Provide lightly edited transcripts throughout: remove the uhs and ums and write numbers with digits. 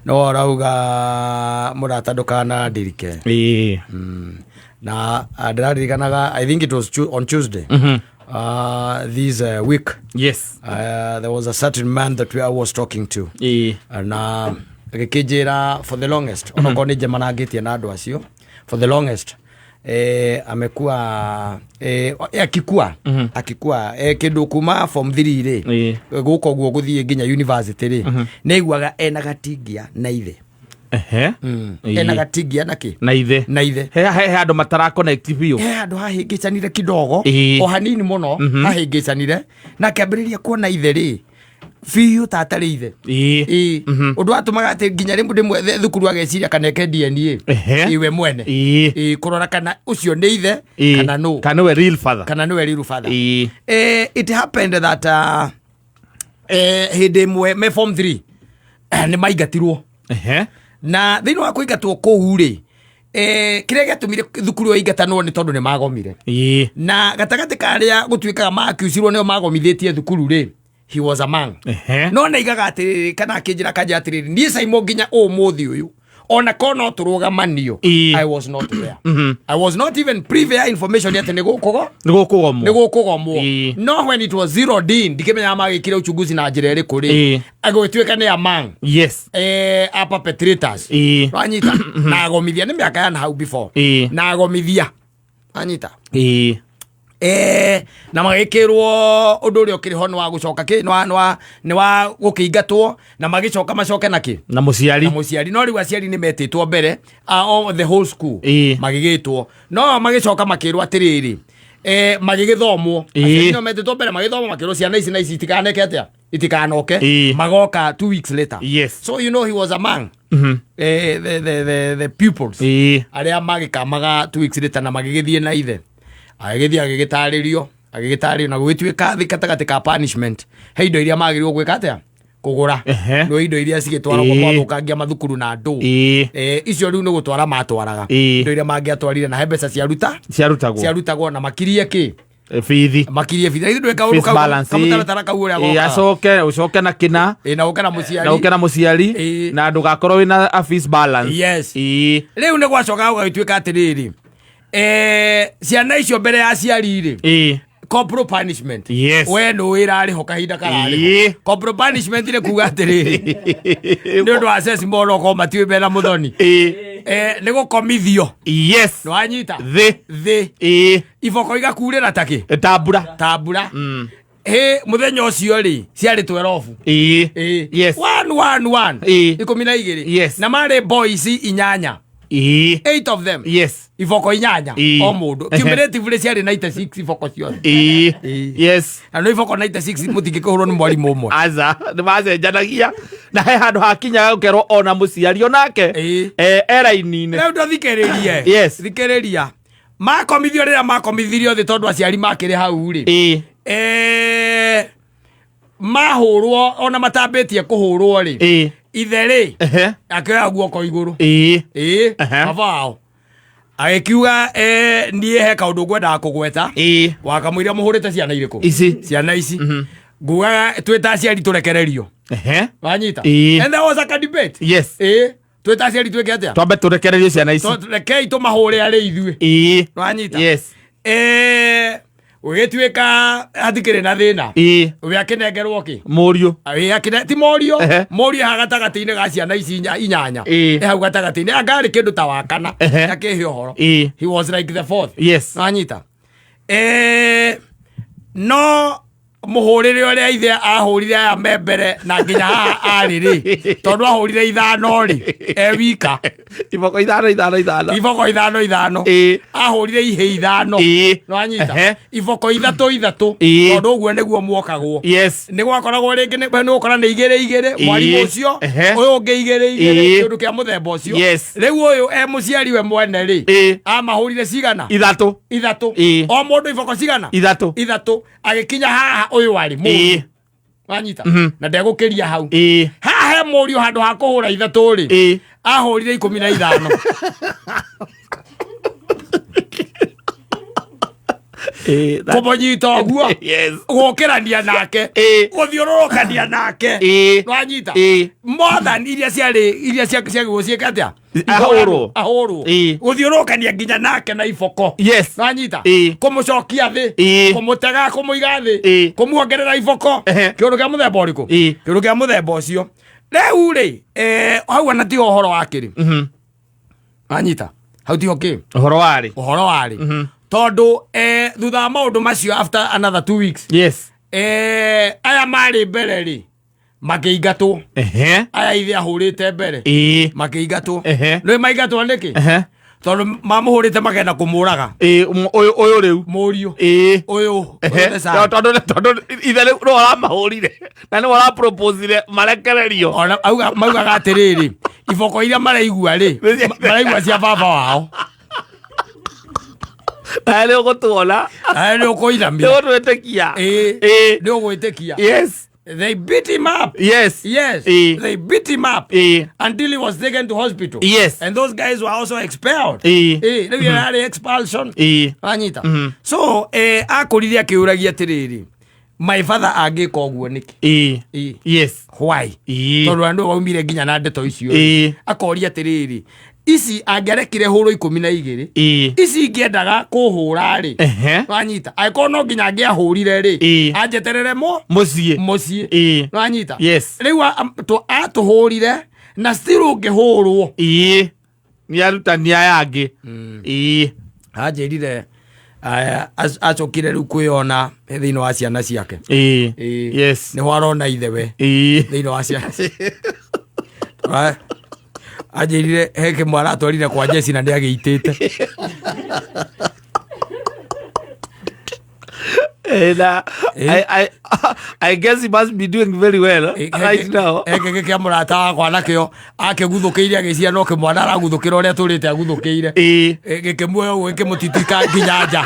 No ũrauga mũrata ndũkanandirike. Ĩĩ. Na ndĩraririkanaga, I think it was on Tuesday this week. There was a certain man that I was talking to na agĩkĩnjĩra for the longest, onokorwo nĩ njemanangĩtie na andũ acio for the longest, amekuwa akikua kĩndũ kuma form 3 rĩ, gũka ũguo gũthiĩ nginya university rĩ, nĩ aiguaga ena gatingia na ithe. Ena gatingia na kĩ? Na ithe. Na ithe. He handũ matara connect biũ. He handũ hahĩngĩcanire kidogo, o hanini mũno hahĩngĩcanire, na akĩambĩrĩria kuona ithe rĩ biũ ta atarĩ ithe. Ĩĩ. Ũndũ watũmaga atĩ nginya rĩmwe rĩmwe thukuru ageciria kana eke DNA iwe mwene. Ĩĩ, kũrora kana ũcio nĩ ithe kana nũ. Kana nĩwe real father. Kana nĩwe real father. It happened that hĩndĩ ĩmwe me form 3 nĩ maingatirwo. Na thĩinĩ wa kũingatwo kũu rĩ, kĩrĩa gĩatũmire thukuru ĩyo ĩingatanwo nĩ tondũ nĩ magomire. Na gatagatĩ ka arĩa gũtuĩkaga makiucirwo nĩo magomithĩtie thukuru rĩ, he was among. No naigaga atĩrĩrĩ, kana akĩnjĩra kanja atĩrĩrĩ, niĩ Saimo nginya ũmũthĩ ũyũ ona ko no tũrũgamanio, I was not there. I was not even privy ya information atĩ nĩ gũkũgo Nĩ gũkũgomwo. Nĩ gũkũgomwo. No when it was zeroed in, ndikĩmenyaga magĩkire uchunguzi na njĩra ĩrĩkũ rĩ, agũgĩtuĩka nĩ among a perpetrators. Wanyita? Na agomithia nĩ mĩaka ya na hau before. Na agomithia, wanyita? Na magĩkĩrwo ũndũ ũrĩa ũkĩrĩ ho nĩ wa gũcoka kĩ nĩ wa gũkĩingatwo na magĩcoka macoke na kĩ? Na mũciari. Na mũciari. No rĩu aciari nĩ metĩtwo mbere, the whole school magĩgĩtwo, no magĩcoka makĩrwo atĩrĩrĩ, magĩgĩthomwo. Aciari no metĩtwo mbere, magĩthomwo, makĩrwo ciana ici na ici itikaneke atĩa, itikanoke. Magoka 2 weeks later. So you know he was among the pupils arĩa magĩkamaga 2 weeks later na magĩgĩthiĩ na ithe, agĩgĩthiĩ agĩgĩtarĩrio na gũgĩtuĩka thĩ gatagatĩ ka punishment he indo iria magĩrĩirwo gwĩka atĩa, kũgũra. No indo iria cigĩtwaragwo gwathũkangia mathukuru na ndũ. Icio rĩu nĩ gũtwara matwaraga. Indo iria mangĩatwarire na he mbeca ciaruta Ciarutagwo. Ciarutagwo na makirie kĩ? Bithi. Makirie bithi. Ithuĩ kaũndũ Fees kau balance. kamũtaratara kau ũrĩa gokaga. Acoke ũcoke na kĩna. Na ũke na mũciari. Na ũke na mũciari. Na ndũgakorwo wĩna a fees balance. Rĩu nĩ gwacoka gũgagĩtuĩka atĩrĩrĩ, ciana icio mbere ya aciari rĩ, corporal punishment. We nĩ wĩrarĩ ho kahinda kararĩ ho. Corporal punishment nĩ kuga atĩrĩrĩ, nĩ ũndũ wa ceci mona okorwo matiũĩ mena mũthoni, nĩ gũkomithio. Nĩ wanyita? Thĩ. Thĩ. Iboko igakurĩra takĩ? Ta mbura. Ta mbura. Hĩ, mũthenya ũcio rĩ, ciarĩ 12. One, one, one. 12. Na marĩ boys inyanya. Eight of them. Iboko inyanya o mũndũ. Cumulatively ciarĩ 96 iboko ciothe. Na no iboko 96 mũtingĩkĩhũrwo nĩ mwarimũ ũmwe. Aca, nĩ macenjanagia na he handũ hakinyaga gũkerwo ona mũciari onake eraini-inĩ. Rĩu ndũthikĩrĩrie. Thikĩrĩria, makomithio, rĩrĩa makomithirio thĩ tondũ aciari makĩrĩ hau rĩ, mahũrwo, ona matambĩtie kũhũrwo rĩ, ithe rĩ akĩoya guoko igũrũ. Baba wao agĩkiuga, niĩ he kaũndũ ngwendaga kũgweta. Wakamũiria mũhũrĩte ciana irĩkũ? Ici. Ciana ici. Ngugaga twĩ ta aciari tũrekererio. Wanyita? And there was a debate. Twĩ ta aciari twĩke atĩa? Twambe tũrekererie ciana ici. Rekei tũmahũre arĩ ithuĩ. Wanyita? Yes. Gũgĩtuĩka hatikĩrĩ na thĩna. We akĩnengerwo kĩ? Mũriũ. Ti mũriũ. Mũriũ ha gatagatĩ-inĩ ga ciana ici inyanya. E hau gatagatĩ-inĩ angarĩ kĩndũ ta wa kana. Akĩhe ũhoro. He was like the fourth. Wanyita? No mũhũrĩre ũrĩa ithe ahũrire aya me mbere na nginya haha arĩ rĩ, tondũ ahũrire ithano rĩ e wika. Iboko ithano ithano ithano. Iboko ithano ithano. Ahũrire ihĩ ithano. Nĩwanyita? Iboko ithatũ ithatũ. Tondũ ũguo nĩguo muokagwo. Nĩ gwakoragwo rĩngĩ nĩ ũkora nĩ igĩrĩ igĩrĩ mwarimũ ũcio, ũyũ ũngĩ igĩrĩ igĩrĩ, kĩndũ kĩa mũthemba ũcio. Rĩu ũyũ e mũciari we mwene rĩ, amahũrire cigana? Ithatũ. Ithatũ. O mũndũ iboko cigana? Ithatũ. Ithatũ. Agĩkinya haha ũyũ arĩ mũriũ. Wanyita? Na ndegũkĩria hau. Haha he mũriũ, handũ ha kũhũra ithatũ rĩ, ahũrire 15. Kũmũnyita ũguo, gũkĩrania nake, gũthiũrũrũkania nake. Nwanyita? More than iria ciarĩ iria ciagĩrĩirwo ciĩke atĩa? Ahũrwo. Ahũrwo. Gũthiũrũrũkania nginya nake na iboko. Nwanyita? Kũmũcokia thĩ, kũmũtega, kũmũiga thĩ, kũmuongerera iboko. Kĩũndũ kĩa mũthemba ũrĩkũ? Kĩũndũ kĩa mũthemba ũcio. Rĩu rĩ, hau ona tiho ũhoro wakĩrĩ. Anyita hau tiho kĩ Ũhoro warĩ. Ũhoro warĩ tondũ thutha wa maũndũ macio, after another 2 weeks, aya marĩ mbere rĩ makĩingatwo. Aya ithe ahũrĩte mbere makĩingatwo. Nĩ maingatwo nĩkĩ? Tondũ mamũhũrĩte makenda kũmũraga. Ũyũ ũyũ rĩu. Mũriũ ũyũ. Ũyũ the son. Tondũ ithe rĩu nĩwe ũramahũrire na nĩwe ũraproposire marekererio. Ona maugaga atĩrĩrĩ, iboko iria maraigua rĩ, maraigua cia baba wao. Nawe nĩ ũgũtuona. Nawe nĩ ũkũinamia. Nĩ ũgũtwĩtĩkia. Nĩ ũgwĩtĩkia. They beat him up. Yes. They beat him up until he was taken to hospital. And those guys were also expelled. Rĩu yarĩ expulsion. Anyita. So akũrire akĩũragia atĩrĩrĩ, my father angĩka ũguo nĩkĩ? Why? Tondũ andũ waumire nginya na ndeto icio. Akoria atĩrĩrĩ, ici angĩarekire hũrwo 12, ici ingĩendaga kũhũra rĩ, wanyita, angĩkorwo no nginya angĩahũrire rĩ, anjeterere mo mũciĩ. Mũciĩ. Wanyita? Yes. Rĩu atũhũrire na still ũngĩhũrwo. Nĩ arutani aya angĩ. Anjĩrire acokire rĩu kwĩyona thĩinĩ wa ciana ciake. Nĩho arona ithe we thĩinĩ wa ciana. Anjĩrire he kĩmwe aratwarire kwa jeci na nĩ agĩitĩte. And I guess he must be doing very well right now. Eke kĩa mũrata wakwa nakĩo akĩguthũkĩire agĩcia no kĩmwana araguthũkĩra ũrĩa tũrĩte aguthũkĩire. Gĩkĩmuoya ũguo gĩkĩmũtitika nginya nja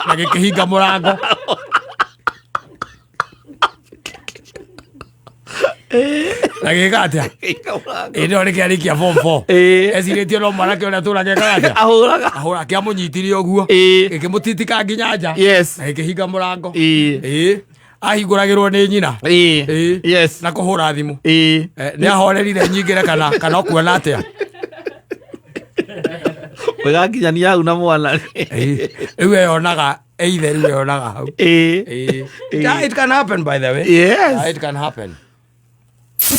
na gĩkĩhinga mũrango. Na gĩka atĩa? Ĩ no nĩkĩarĩkia form four. Ecirĩtie no mwanake ũrĩa tũraga ekaga atĩa? Ahũraga. Ahũra, kĩamũnyitirie ũguo, gĩkĩmũtitika nginya nja na gĩkĩhinga mũrango. Ahingũragĩrwo nĩ nyina. Na kũhũra thimũ. Nĩ ahorerire nyingĩre kana ũkuona atĩa? Wĩgakinyania hau na mwana. Rĩu eyonaga either, rĩu eyonaga hau. Yeah, it can happen, by the way. Yeah, it can happen.